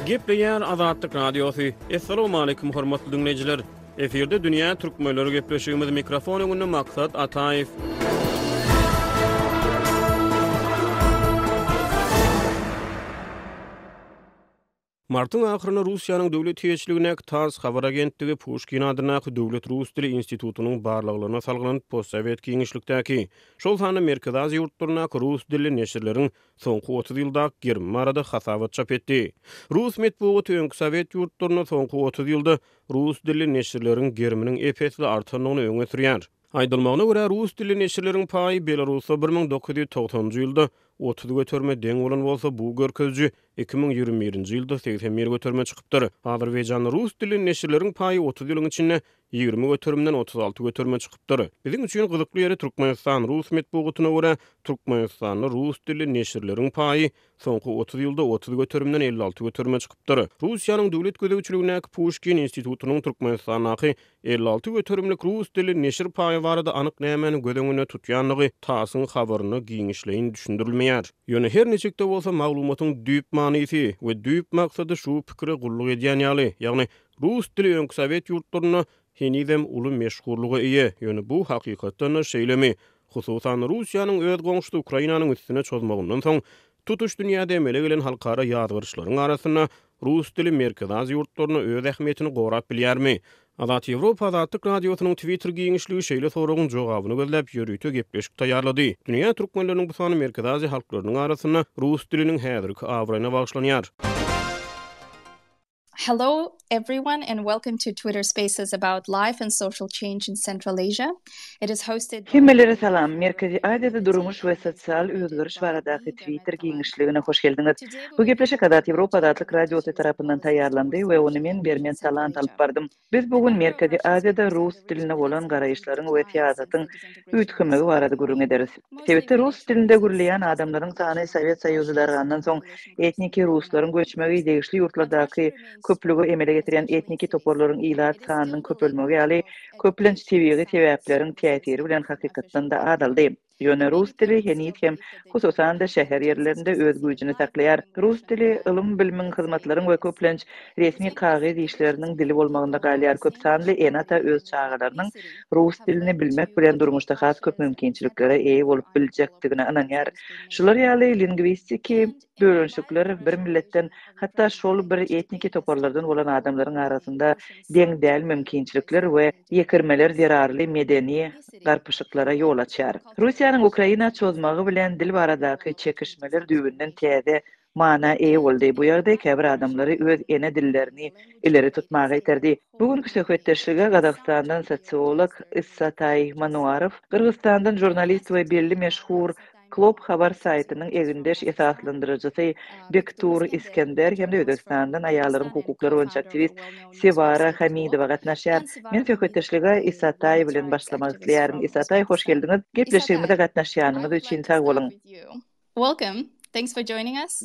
Gepleýär Azatlyk Radiosy. Assalamualaikum hormatly diňleýjiler. Efirde dünýä türkmenleri gepleşigimiz mikrofon öňünde Maksat Ataýew. Martyň ahyrynda Russiýanyň döwlet eýeçiligindäki TASS habar agentligi Puşkin adyndaky Döwlet rus dili institutynyň barlaglaryna salgylanyp, postsowet giňişlikdäki, şol sanda Merkezi Aziýa ýurtlaryndaky rus dilli neşirleriň soňky 30 ýyldaky gerimi barada hasabat çap etdi. Rus metbugaty öňki sowet ýurtlarynda soňky 30 ýylda rus dilli neşirleriň geriminiň ep-esli artandygyny öňe sürýär. Aýdylmagyna görä, rus dilli neşirleriň paýy Belarusda 1990-njy ýylda 30 göterime deň bolan bolsa, bu görkeziji 2021-nji ýylda 81 göterime çykypdyr. Azerbaýjanda rus dilli neşirleriň paýy 30 ýylyň içinde 20 göterimden 36 göterime çykypdyr. Biziň üçin gyzykly ýeri Türkmenistan rus metbugatyna görä, Türkmenistanda rus dilli neşirleriň paýy soňky 30 ýylda 30 göterimden 56 göterime çykypdyr. Russiýanyň döwlet gözegçiligindäki Puşkin institutynyň Türkmenistandaky 56 göterimlik rus dilli neşir paýy barada anyk nämäni göz öňünde tutýandygy TASS-yň habarynda giňişleýin düşündirilmeýär. Ýöne her niçik-de bolsa maglumatyň düýp manysy we düýp maksady şu pikire gulluk edýän ýaly, ýagny rus dili öňki sowet ýurtlarynda henizem uly meşhurlyga eýe, ýöne bu hakykatdan-da şeýlemi? Hususan-da Russiýanyň öz goňşusy Ukrainanyň üstüne çozmagyndan soň tutuş dünýäde emele gelen halkara ýazgaryşlaryň arasynda rus dili Merkezi Aziýa ýurtlarynda öz ähmiýetini gorap bilýärmi? Azat Ýewropa Azatlyk Radiosynyň Twitter giňişligi şeýle soragyň jogabyny gözläp ýörite gepleşik taýýarlady. Dünýä türkmenleriniň bu sany Merkezi Aziýa halklarynyň arasynda rus diliniň häzirki abraýyna bagyşlanýar. Hello everyone and welcome to Twitter Spaces about life and social change in Central Asia. It is hosted Hemmelere salam! Merkezi Aziýada durmuş we sosial özgeriş baradaky Twitter giňişligine hoş geldiňiz. Bu gepleşik Azat Ýewropa Azatlyk Radiosy tarapyndan taýýarlandy we ony men Bermet Talant alyp bardym. Biz bu gün Merkezi Aziýada rus diline bolan garaýyşlaryň we syýasatyň üýtgemegi barada gürrüň ederis. Sebitde rus dilinde gürleýän adamlaryň sany Sowet Soýuzy dargandan soň etniki ruslaryň göçmegi, degişli ýurtlardaky köplügi emele getirýän etniki toparlaryň ilat sanynyň köpelmegi ýaly köplenç tebigy sebäpleriň täsiri bilen hakykatdan-da azaldy. Ýöne rus dili heniz hem, hususan-da, şäher ýerlerinde öz güýjüni saklaýar. Rus dili ylym-bilimiň, hyzmatlaryň we köplenç resmi kagyz işleriniň dili bolmagynda galýar. Köp sanly ene-ata öz çagalarynyň rus dilini bilmek bilen durmuşda has köp mümkinçiliklere eýe bolup biljekdigine ynanýar. Şular ýaly lingwistiki bölünişikler bir milletden, hatda şol bir etniki toparlardan bolan adamlaryň arasynda deň däl mümkinçilikler we ýekirmeler zerarly medeni garpyşyklara ýol açýar. Russiýanyň Ukraina çozmagy bilen dil baradaky çekişmeler düýbünden täze mana eýe boldy. Bu ýagdaý käbir adamlary öz ene dillerini ileri tutmaga iterdi. Bu günki söhbetdeşlige Gazagystandan sosiolog Issataý Manuarow, Gyrgyzystandan žurnalist we belli meşhur Klopp habar saýtynyň egindeş esaslandyryjysy Bektur Iskender hem-de Özbegistandan aýallaryň hukuklary boýunça aktiwist Sewara Hamidowa gatnaşýar. Men söhbetdeşlige Isataý bilen başlamak isleýärin. Isataý, hoş geldiňiz! Gepleşigimize gatnaşýanyňyz üçin sag boluň! Welcome. Thanks for joining us.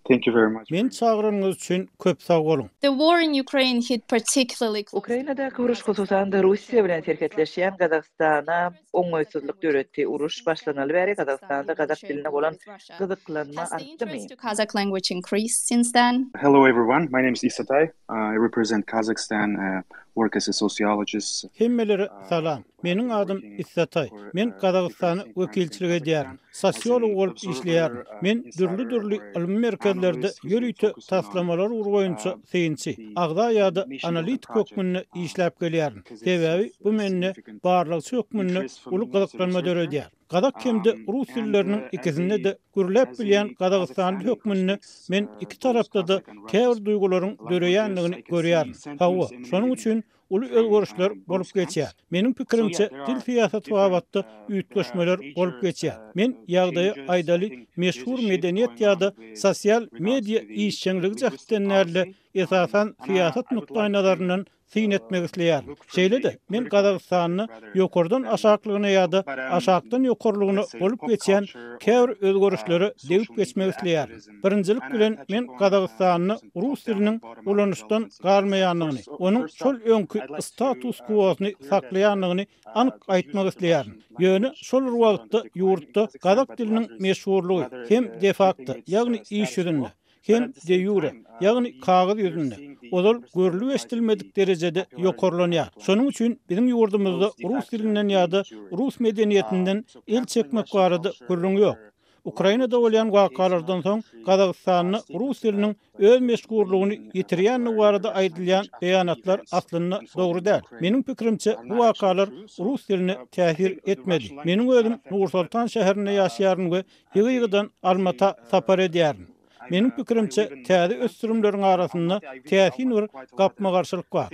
Thank you very much. Meni çagyranyňyz üçin köp sag boluň. The war in Ukraine hit particularly close. Ukrainadaky uruş, hususan-da, Russiýa bilen serhetleşýän Gazagystana oňaýsyzlyk döretdi. Uruş başlanaly bäri Gazagystanda gazak diline bolan gyzyklanma artdymy? Kazakh language increased since then? Hello everyone, my name is Isatay. I represent Kazakhstan, work as a sociologist. Hemmelere salam. Meniň adym Issataý. Men Gazagystana wekilçilik edýärin. Sosiolog bolup işleýärin. Men dürli-dürli ylmy merkezlerde ýörite taslamalar ugry boýunça synçy, agza ýa-da analitik hökmünde işläp gelýärin. Sebäbi bu mende barlagçy hökmünde uly gyzyklanma döredýär. Gazak hem-de rus dilleriniň ikisinde-de gürläp bilýän gazagystanly hökmünde men iki tarapda-da käbir duýgularyň döreýändigini görýärin. Hawa, şonuň üçin uly özgerişler bolup geçýär. Meniň pikirimçe, dil syýasaty babatda üýtgeşmeler bolup geçýär. Men ýagdaýa, aýdaly, meşhur medeniýet ýa-da sosial media işjeňligi jähtden däl-de, esasan syýasat nukdaýnazaryndan syn etmek isleýärin. Şeýle-de, men Gazagystanda ýokardan aşaklygyna ýa-da aşakdan ýokarlygyna bolup geçýän käbir özgerişlere degip geçmek isleýärin. Birinjilik bilen, men Gazagystanda rus diliniň ulanyşdan galmaýandygyny, onuň şol öňki status-kwosyny saklaýandygyny anyk aýtmak isleýärin. Ýöne şol bir wagtda ýurtda gazak diliniň meşhurlygy hem de-fakto, ýagny iş ýüzünde. Hem de-ýure, ýagny kagyz ýüzünde, ozal görlüp-eşidilmedik derejede ýokarlanýar. Şonuň üçin biziň ýurdumyzda rus dilinden ýa-da rus medeniýetinden el çekmek barada gürrüň ýok. Ukrainada bolýan wakalardan soň Gazagystanda rus diliniň öz meşhurlygyny ýitirýändigi barada aýdylýan beýanatlar aslynda dogry däl. Meniň pikirimçe, bu wakalar rus diline täsir etmedi. Meniň özüm Nur-Soltan şäherinde ýaşaýaryn we ýygy-ýygydan Almata sapar edýärin. Meniň pikirimçe, täze ösdürimleriň arasynda täsin bir gapma-garşylyk bar.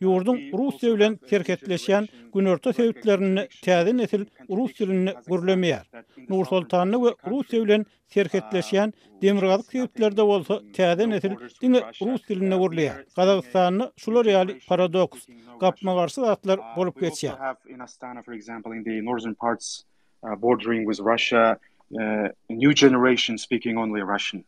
Ýurduň Russiýa bilen serhetleşýän günorta sebitlerinde täze nesil rus dilinde gürlemeýär. Nur-Sultanda we Russiýa bilen serhetleşýän demirgazyk sebitlerde bolsa täze nesil diňe rus dilinde gürleýär. Gazagystanda şular ýaly paradoks, gapma-garşy zatlar bolup geçýär. Bordering with Russia, new generation speaking only Russian.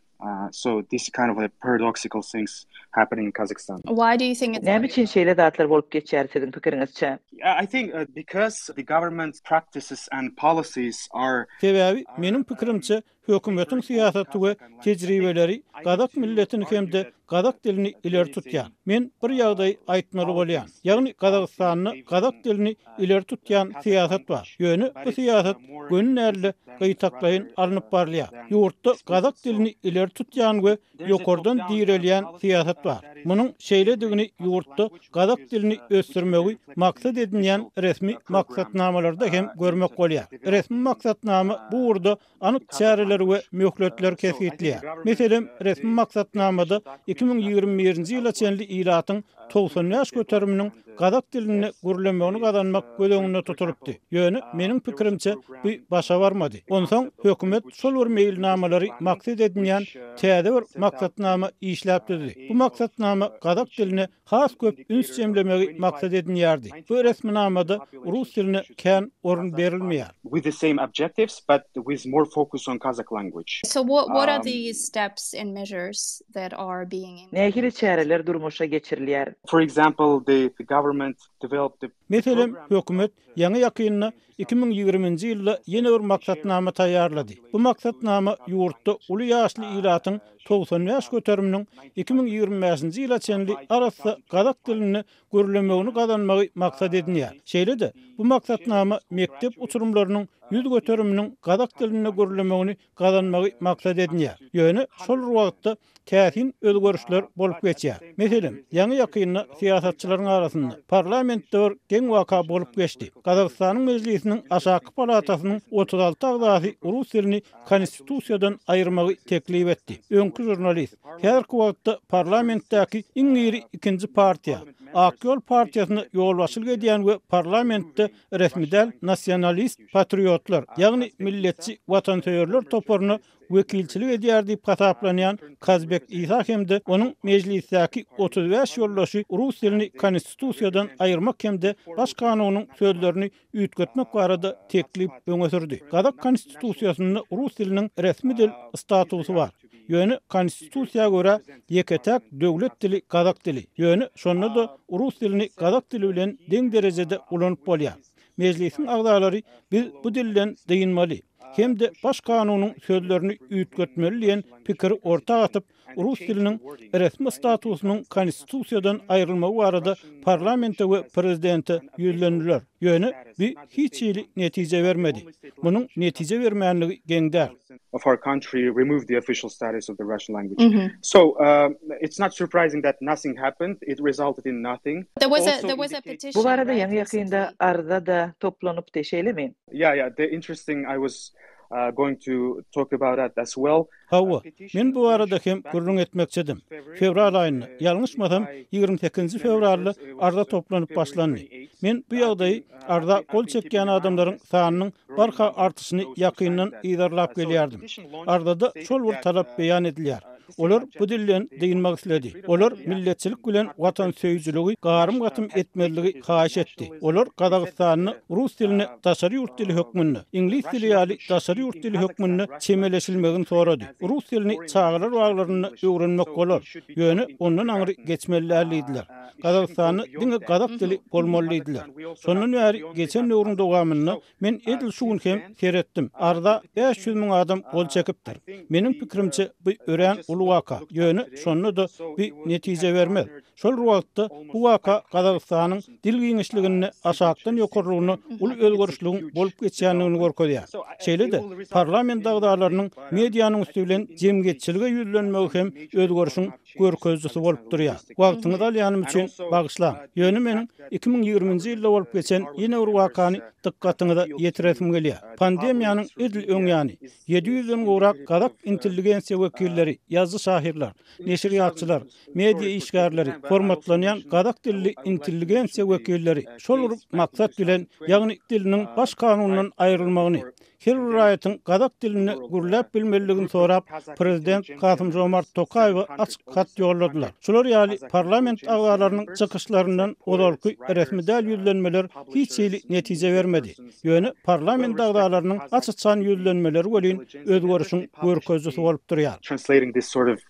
So this kind of a paradoxical things happening in Kazakhstan. Why do you think it's Näme üçin şeýle zatlar bolup geçýär siziň pikiriňizçe? I think because the government practices and policies are Sebäbi meniň pikirimçe Hökümetiň syýasaty we tejribeleri gazak milletini hem-de gazak dilini ileri tutýar. Men bir ýagdaýy aýtmaly bolýan. Ýagny Gazagystanda gazak dilini ileri tutýan syýasat bar. Ýöne bu syýasat göni däl-de, gytaklaýyn alnyp barylýar. Ýurtda gazak dilini ileri tutýan we ýokardan direlýän syýasat bar. Munuň şeýledigini ýurtda gazak dilini ösdürmegi maksat edinýän resmi maksatnamalarda hem görmek bolýar. Resmi maksatnama bu ugurda anyk çäreleri we möhletleri kesgitleýär. Meselem, resmi maksatnamada 2021-nji ýyla çenli ilatyň 95 göteriminiň gazak dilinde gürlemegini gazanmak göz öňünde tutulypdy. Ýöne, meniň pikirimçe, bu başa barmady. Onsoň hökümet şol bir meýilnamalary maksat edinýän täze bir maksatnama işläp düzdi. Bu maksatnama gazak diline has köp üns jemlemegi maksat edinýärdi. Bu resminamada rus diline kän orun berilmeýär. With the same objectives, but with more focus on Kazakh language. So what what are the steps and measures that are being Nähili çäreler durmuşa geçirilýär? For example, the government developed a Meselem, hökümet ýaňy-ýakynda 2020-nji ýylda ýene bir maksatnama taýýarlady. Bu maksatnama ýurtda uly ýaşly ilatyň 95 göteriminiň 2025-nji ýyla çenli arassa gazak dilinde gürlemegini gazanmagy maksat edinýär. Şeýle-de, bu maksatnama mekdep uçurymlarynyň 100 göteriminiň gazak dilinde gürlemegini gazanmagy maksat edinýär. Ýöne şol bir wagtda täsin özgerişler bolup geçýär. Meselem, ýaňy-ýakynda syýasatçylaryň arasynda, parlamentde bir geň waka bolup geçdi. Gazagystanyň Mejlisiniň aşaky palatasynyň 36 agzasy rus dilini konstitusiýadan aýyrmagy teklip etdi. Öňki žurnalist, häzirki wagtda parlamentdäki iň iri ikinji partiýa, Ak ýol partiýasyna ýolbaşçylyk edýän we parlamentde resmi däl nasionalist patriotlar, ýagny milletçi watansöýerler toparyna wekilçilik edýär diýip hasaplanýan Kazbek Isa hem-de onuň Mejlisdäki 35 ýoldaşy rus dilini konstitusiýadan aýyrmak hem-de Baş kanunyň sözlerini üýtgetmek barada teklip öňe sürdi. Gazak konstitusiýasynda rus diliniň resmi dil statusy bar. Ýöne konstitusiýa görä ýeke-täk döwlet dili gazak dili. Ýöne şonda-da rus dilini gazak dili bilen deň derejede ulanyp bolýar. Mejlisiň agzalary biz bu dilden dynmaly hem-de Baş kanunyň sözlerini üýtgetmeli diýen pikiri orta atyp, rus diliniň resmi statusynyň konstitusiýadan aýrylmagy barada parlamente we prezidente ýüzlendiler. Ýöne bu hiç hili netije bermedi. Munuň netije bermänligi geň däl. of our country removed the official status of the Russian language. Mm -hmm. So uh, it's not surprising that nothing happened. It resulted in nothing. There was a there was a petition. Bu barada ýaňy ýakynda arza-da toplanypdy, şeýlemi? Yeah, yeah. The interesting I was uh, going to talk about that as well. Hawa, men bu barada hem gürrüň etmekçidim. Fewral aýynda, ýalňyşmasam, 28-nji fewralda arza toplanyp başlandy. Men bu ýagdaýy arza gol çekýän adamlaryň sanynyň barha artyşyny ýakyndan yzarlap gelýärdim. Arzada şol bir talap beýan edilýär. Olar bu dilden dynmak isledi. Olar milletçilik bilen watansöýüjiligi garym-gatym etmezligi haýyş etdi. Olar Gazagystanda rus diline daşary ýurt dili hökmünde, iňlis dili ýaly daşary ýurt dili hökmünde çemeleşilmegini sorady. Rus dilini çagalar baglarynda öwrenmek bolar, ýöne ondan aňry geçmeli däl diýdiler. Gazagystanda diňe gazak dili bolmaly diýdiler. Şondan bäri geçen döwrüň dowamynda men edil şu gün hem seretdim, arza 500 müň adam gol çekipdir. Meniň pikirimçe, bu örän uly. uly waka, ýöne şonda-da bu netije bermez. Şol bir wagtda, bu waka Gazagystanyň dil giňişliginde aşakdan ýokarlygyna uly özgerişligiň bolup geçýändigini görkezýär. Şeýle-de, parlament agzalarynyň medianyň üsti bilen jemgyýetçilige ýüzlenmegi hem özgerişiň görkezijisi bolup durýar. Wagtyňyzy alýanym üçin bagyşlaň. Ýöne meniň 2020-nji ýylda bolup geçen ýene bir wakany dykgatyňyza ýetiresim gelýär. Pandemiýanyň edil öň ýany, 700-den gowrak gazak intelligensiýa wekilleri, ýazyjy-şahyrlar, neşirýatçylar, media işgärleri, hormatlanýan gazak dilli intelligensiýa wekilleri şol bir maksat bilen, ýagny diliniň baş kanundan aýrylmagyny, her bir raýatyň gazak dilinde gürläp bilmelidigini sorap, prezident Kasym-Žomart Tokaýewe açyk hat ýolladylar. Şular ýaly parlament agzalarynyň çykyşlaryndan ozalky resmi däl ýüzlenmeler hiç hili netije bermedi. Ýöne parlament agzalarynyň aç-açan ýüzlenmeleri welin özgerişiň görkezijisi bolup durýar.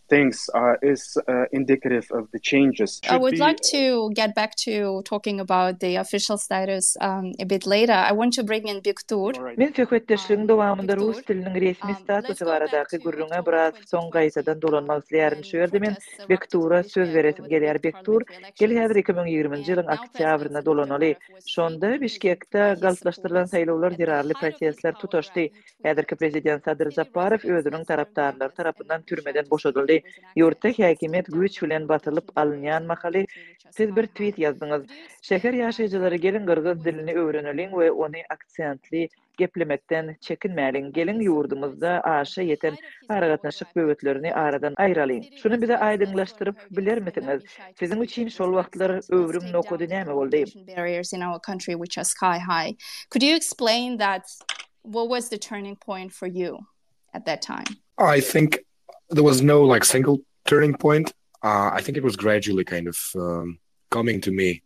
Things is indicative of the changes. I would like to get back to talking about the official status a bit later. I want to bring in Bektur. Men söhbetdeşligiň dowamynda rus diliniň resmi statusy baradaky gürrüňe biraz soň gaýtadan dolanmak isleýärin. Şu ýerde men Bektura söz beresim gelýär. Bektur, gel häzir 2020-nji ýylyň oktýabryna dolanaly. Şonda Bişkekde galplaşdyrylan saýlawlar zerarly protestler tutaşdy. Häzirki prezident Sadyr Žaparow özüniň tarapdarlary tarapyndan türmeden boşadyldy. Ýurtda häkimiýet güýç bilen basylyp alynýan mahaly siz bir twit ýazdyňyz, Şäher ýaşaýjylary geliň gyrgyz dilini öwreneliň we ony aksentli geplemekden çekinmäliň, geliň ýurdumyzda aşa ýeten aragatnaşyk böwetlerini aradan aýralyň. Şuny bize aýdyňlaşdyryp bilermisiňiz? Siziň üçin şol wagtlar öwrüm nokady näme boldy? What was the turning point for you at that time? I think there was no like single turning point. Uh, I think it was gradually kind of um, coming to me.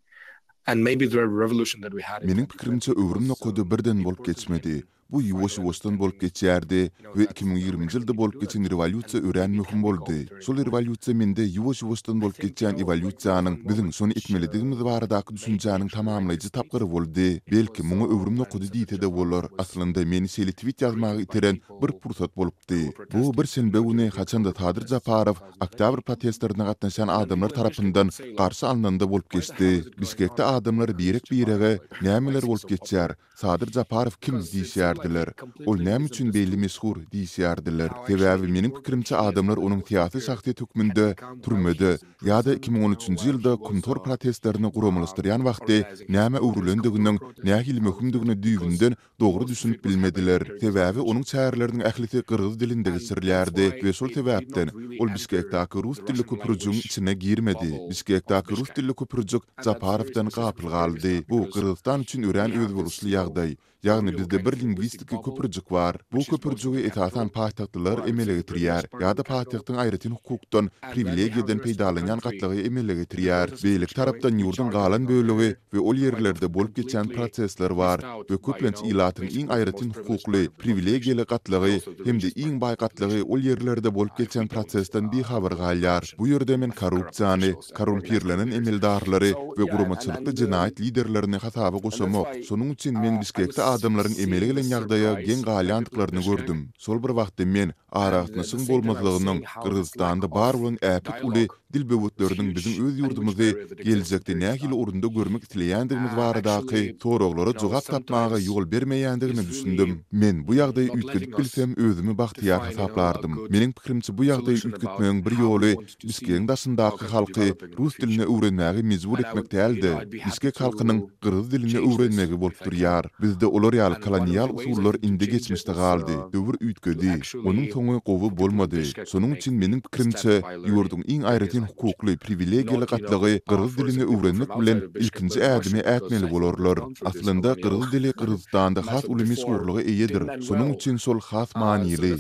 And maybe the revolution that we had. Meniň pikirimçe öwrüm nokady birden bolup geçmedi. Bu ýuwaş-ýuwaşdan bolup geçýärdi we 2020-nji ýylda bolup geçen rewolýusiýa örän möhüm boldy. Şol rewolýusiýa mende ýuwaş-ýuwaşdan bolup geçýän ewolýusiýanyň biziň şony etmelidigimiz baradaky düşünjäniň tamamlaýjy tapgyry boldy. Belki, muňa öwrüm nokady diýse-de bolar. Aslynda, meni şeýle twit ýazmaga iteren bir pursat bolupdy. Bu bir şenbe güni, haçan-da Sadyr Japarow oktýabr protestlerine gatnaşýan adamlar tarapyndan garşy alnanda bolup geçdi. Bişkekde adamlar birek-birege Nämeler bolup geçýär? Sadyr Japarow kim? diýişýärdiler. Ol näme üçin beýle meşhur? diýişýärdiler. Sebäbi meniň pikirimçe adamlar onuň syýasy şahsyýet hökmünde türmede ýa-da 2013-nji ýylda Kumtor protestlerini guramalaşdyrýan wagty nämä öwrülendiginiň nähili möhümdigine düýbünden dogry düşünip bilmediler. Sebäbi onuň çäreleriniň ählisi gyrgyz dilinde geçirilýärdi we şol sebäpden ol Bişkekdäki rus dilli köpürjigiň içine girmedi. Bişkekdäki rus dilli köpürjik Japarowdan gapyl galdy. Bu Gyrgyzystan üçin örän özboluşly ýagdaý. Ýagny bizde bir lingwistiki köpürjik bar. Bu köpürjigi esasan paýtagtlylar emele getirýär ýa-da paýtagtyň aýratyn hukukdan, priwilegiýadan peýdalanýan gatlagy emele getirýär. Beýleki tarapdan ýurduň galan bölegi we ol ýerlerde bolup geçýän prosesler bar we köplenç ilatyň iň aýratyn hukukly, priwilegiýaly gatlagy hem-de iň baý gatlagy ol ýerlerde bolup geçýän prosesden bihabar galýar. Bu ýerde men korrupsiýany, korrumpirlenen emeldarlary we guramaçylykly jenaýat liderlerini hasaba goşamok. Şonuň üçin men Bişkekde adamlaryň emele gelen ýagdaýa geň galýandyklaryny gördüm. Şol bir wagtda men aragatnaşygyň bolmazlygynyň Gyrgyzystanda bar bolan äpet uly dil böwetleriniň biziň öz ýurdumyzy geljekde nähili orunda görmek isleýändigimiz baradaky soraglara jogap tapmaga ýol bermeýändigine düşündim. Men bu ýagdaýy üýtgedip bilsem özümi bagtyýar hasaplardym. Meniň pikirimçe bu ýagdaýy üýtgetmegiň bir ýoly Bişkegiň daşyndaky halky rus dilini öwrenmäge mejbur etmek däl-de, bişkek halkynyň gyrgyz dilini öwrenmegi bolup durýar. Bizde olar ýaly kolonial usullar indi geçmişde galdy. Döwür üýtgedi. Onuň soňy gowy bolmady. Şonuň üçin meniň pikirimçe, ýurduň iň aýratyn hukukly, priwilegiýaly gatlagy gyrgyz dilini öwrenmek bilen ilkinji ädimi ätmeli bolarlar. Aslynda gyrgyz dili Gyrgyzystanda has uly meşhurlyga eýedir, şonuň üçin şol has manyly.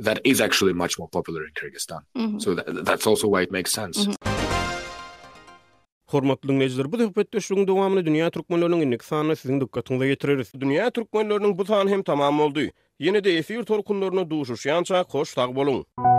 That is actually much more popular in Kyrgyzstan. So that's also why it makes sense. Hormatly diňleýjiler, bu söhbetdeşligiň dowamyny Dünýä Türkmenleriniň indiki sanynda siziň dykgatyňyza ýetireris. Dünýä Türkmenleriniň bu sany hem tamam boldy. Ýene-de efir tolkunlarynda duşuşýançak hoş sag boluň!